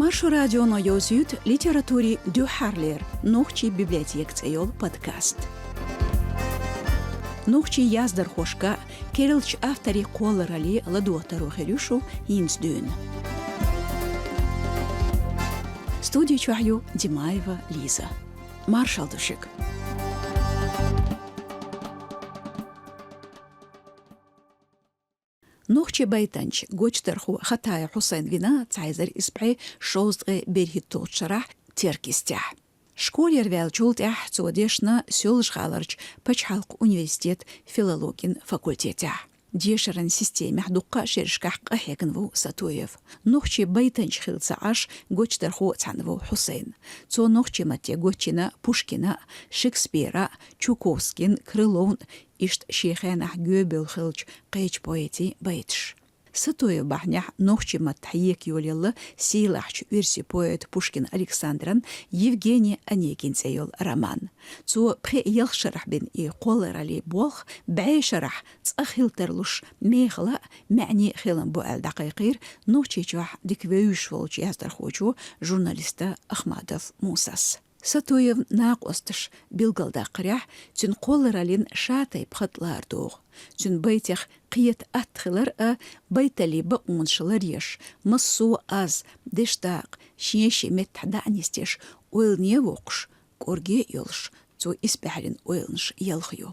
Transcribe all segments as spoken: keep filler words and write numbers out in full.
Маршо радионо йовзуьйту литературин дуьххьарлера «Нохчийн библиотека» цӀе йолу подкаст. Нохчийн яздархошка, керлачу авторийн кхолларалле ладогӀа таро хир ю шу хӀинца дуьйна. Студи чохь ю Димаева Лиза. Маршалла ду шуьга. Нохчийн байтанча, гочдархо Хатаев Хьусайн вина цхьа эзар исс бӀе шовзткъе берхӀитталгӀачу шарахь Теркйистехь. Школера ваьллачул тӀаьхьа цо дешна Соьлжа-ГӀаларчу пачхьалкхан университетан филологин факультетехь. Дешаран системехь дуккха а шерашкахь къахьегна ву Сатуев. Нохчийн байтанча хилла ца Ӏаш, гочдархо цхьаьна ву Хьусайн. Цо нохчийн матте гочйина Пушкина, Шекспира, Чуковскин, Крыловн, иштта шен хенахь гоьбевлла хиллачу кхечу поэтийн байташ. Сатуевн бахьанехь нохчийн маттахь ека йолаелла сийлахьчу оьрсийн поэта Пушкин Александран «Евгений Онегин» цӀе йолу роман. Цо пхи-ялх шарахь бина и кхоллараллин болх бӀе шарахь цкъа хила тарлуш, мехала а, маьӀне а хилам бу аьлла дӀакхайкхийра Нохчийчохь дика вевзаш волчу яздархочо, журналисто Ахмадов Мусас. Сатуевн накъосташа билгалдаккхарехь, цуьнан кхоллараллин ша-тайпа хатӀ лара догӀу. Цуьнан байтех кхета атта хилар а, байталлин бакъонаш ларъеш, массо а аз, дешдакъа, шен-шен меттахь дӀа а нисдеш, ойлане а воккхуш, кӀорге а йолуш, цо исбаьхьаран ойланаш елха йо.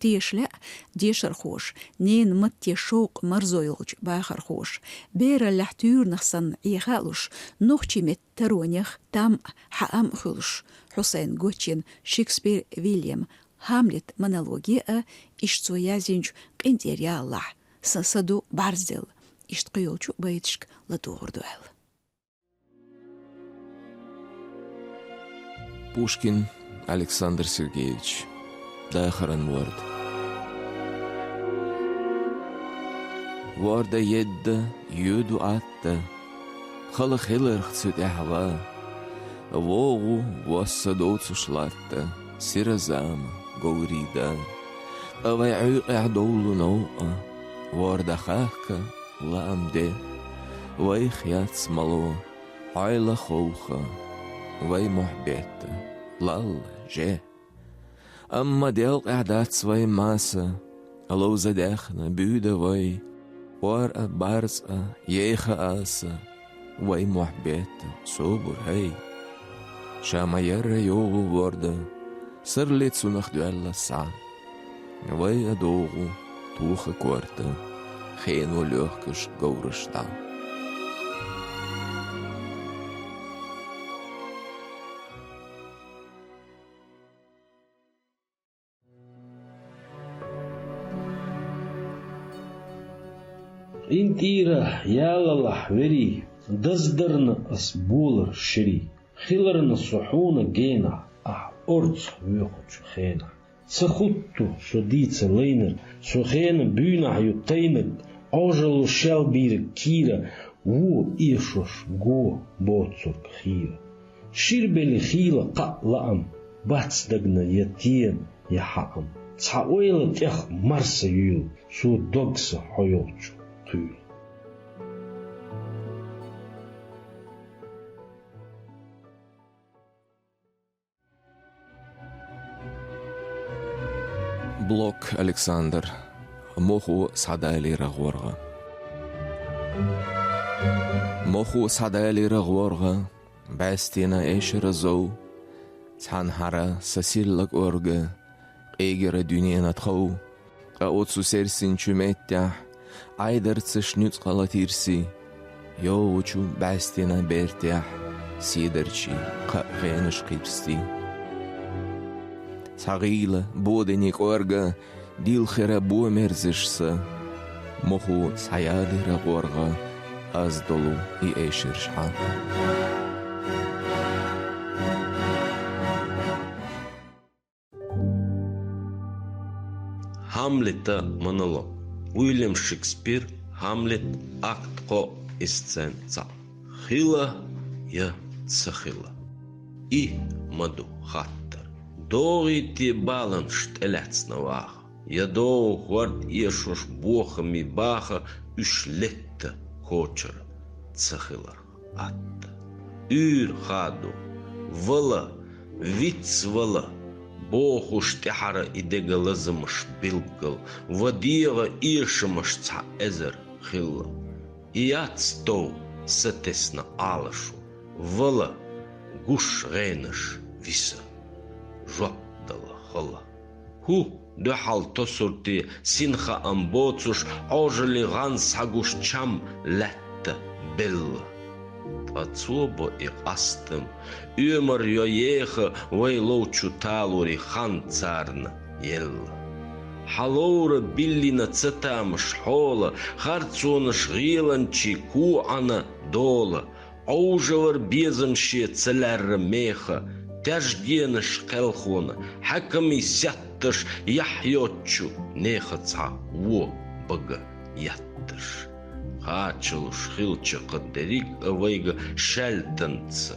Теша лаьа дешархоша ненан матте шовкъ-марзо йолчу бахархоша, бераллехь туьйранах санна Ӏеха а луш, нохчийн меттан таронех там а, хьаам а хуьлуш, Хьусайна гочйина Шекспиран Вильяман «Хамлет» монологе а, иштта цо язйинчу «КъинтӀера яллахь», «Сан са ду бӀарзделла», иштта кхин йолчу байташка ладугӀур ду аьлла. Пушкин Александр Сергеевич. «Дахаран ворда». Ворда едда, юьду атта, хала хиларх цу тӀехь ван. ВогӀу восса доцуш латта сира зама, говрийн да. Ткъа вайн Ӏуьйкъехь довлу новкъа, ворда хахка лаам де. Вайх яц мало Ӏойла ховха вай мохь бетта, лалла же. Амма делкъехь дац вай маса, ловза даьхна буьйда вай, ор а, барз а, еха аса, вай мохь бетта собар хӀай. Ша ма-ярра йогӀу ворда, сарли цунах доьлла схьа. Вай а догӀу тоха корта, хено лоьхкаш говраш дӀа. КъинтӀера ялалахь, верий, даздарна ас болар ширий. Хиларна со хьуна генахь, ахь орцах воьхучу хенахь. Ца хутту со дийца лайнарг, со хенан буьйнахь ю тайнарг, Ӏожалло шел бийриг кийра, вон эшош го боцург хийра. Ширбели хийла кхаъ лаам, бац дагна я тена, я хьаам. Цхьа ойла тӀех марса юьйла, со дог сан хьо йолчу кхуьйла. Блок Александр. «Мохо схьадалийра гӀоргӀа». Мохо схьадалийра гӀоргӀа, бӀаьстина эшара зов. Цхьанхьара сан силла кӀорга къегира дуьненан тхов. Ткъа оцу серсинчу меттехь Ӏайдарцаш нуьцкъала тирси, йогӀучу бӀаьстина бертехь седарчий кхаа гӀенаш кхибсти. Цхьа гӀийла бодани кӀорга дилхира бо мерзаш сан, мохо схьаялийра гӀоргӀа, аз долу и эшарш хьан. Хамлета монолог. Уильям Шекспир, Хамлет, акт кхоъ, сцена цхьаъ. Хила я ца хила? И ма ду хаттар. ДогӀий те баланаш тӀелаьцна ваха, я догӀу хӀорд эшош бохамий баха уьш летта кочара ца хиларх атта? уьйр хадо. Вала, виц вала, бохуш тӀаьхьара и дега лазамаш билггал, ва дегӀа эшамаш цхьа эзар хилла. И яц тов сатесна Ӏалашо, вала, гуш гӀенаш виса, жоп дала хала. ХӀу, дуьхьал тосурте синхаам боцуш, Ӏожаллин гӀанз схьагуш чам лаьтта белла. Ткъа цо бо и къастам, оьмар йо еха, вай ловчу талорий хан царна елла. Хьаловра биллина ца тамаш хьола, харцонаш гӀеланчий коӀана дола, Ӏовжавар безам ше ца лаьрра меха, тяжгенаш кхелхона, хьаькамий сетташ яхь йоцчу неха цхьа во бага етташ. Кхачалуш хилча-кха дерриг а вайга шаьлтанца.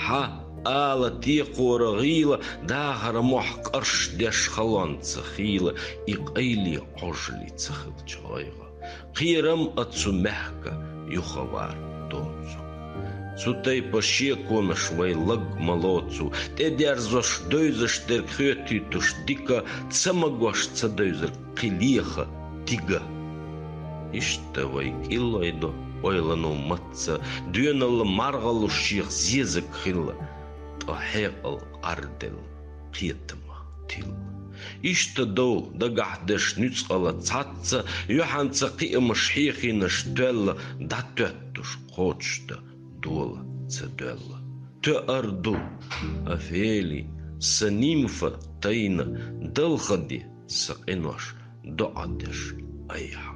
Хьа, ала текхора гӀийла, дахара мохь къарш деш халонца хийла, и къайле Ӏожалли ца хилча гӀайгӀа. Кхерам а цу мехка юхавар доцу. Цу тайпа шеконаш вай лаг ма лоцу, тӀедерзош, девзаш дерг хоьттуьйтуш дика, ца магош ца девзарг кхин леха дига. Иштта вай кӀиллойдо ойланов мацца, доьналла маргӀалуш шех зезаг хилла, ткъа хьекъал къарделла кхетамах тилла. Иштта дов дагахь деш нуьцкъала цхьацца, юьхьанца кхиамаш хьехийнаш тоьлла, дӀатоьттуш кхочушдан дола ца доьлла. Тоьар ду, Офелий, сан нимфа тайна, далха де сан къинош доӀа деш айхьа.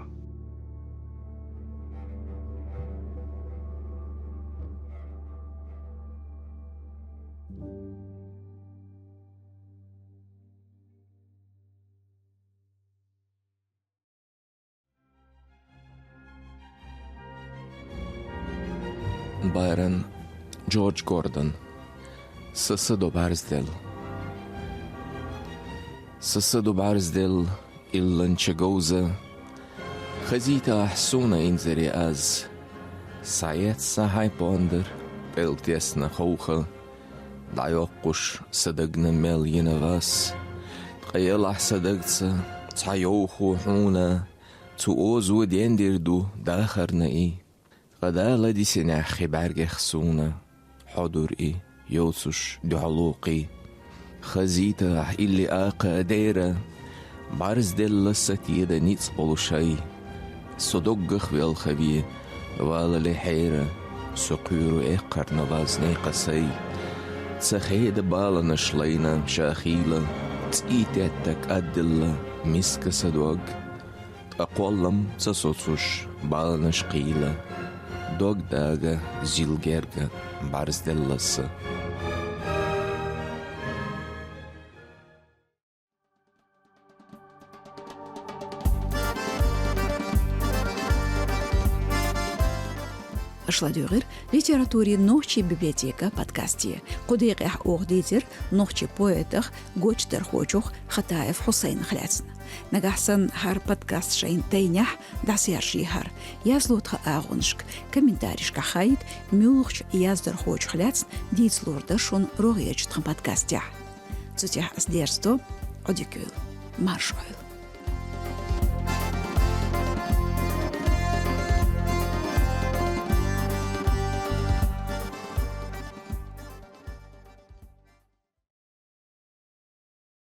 Байрон, Джордж Гордон. Са са до бӀарздел. Са са до бӀарздел, илланча говза. Хазийта ахь суна инзаре аз. Схьаэцна хьайн пондар, пӀелг тесна ховха. ДӀайоккхуш са дагна мел йина вас. Ткъа елахь са дагца цхьа йовхо хьуна, цу озо дендир ду дахарна и. Ткъа Дала дисинехь хи бӀаьргех суна, хьо дур и, йоцуш дуьхьало кхий. Хазийта ахь илли акха а дера, бӀарзделла са теда ницкъ болуш ай. Со доггах велхаве, валале хьера, со кхуьру эккхарна ваз некъа сай. Ца хеда баланаш лайна ша хийла, цӀий тетта кӀадделла миска са дог. Ткъа кхоллам ца соцуш баланаш кхийла, дог дага зил герга бӀарзделла са. Аша ладуьйгӀира литературин «Нохчийн библиотека» подкасте. Кху декъехь оха дийцира нохчийн поэтах, гочдархочух Хатаев Хьусайнах лаьцна. Нагахь санна хӀара подкаст шайна тайнехь, дӀасаяржийхьара. Язло тхан агӀонашка, комментарийшкахь хаийта, муьлххачу яздархочух лаьцна дийца лур дара шуна рогӀерчу тхан подкастехь. Цу тӀехь ас дерзадо, Ӏодика Ӏойла, марша Ӏойла.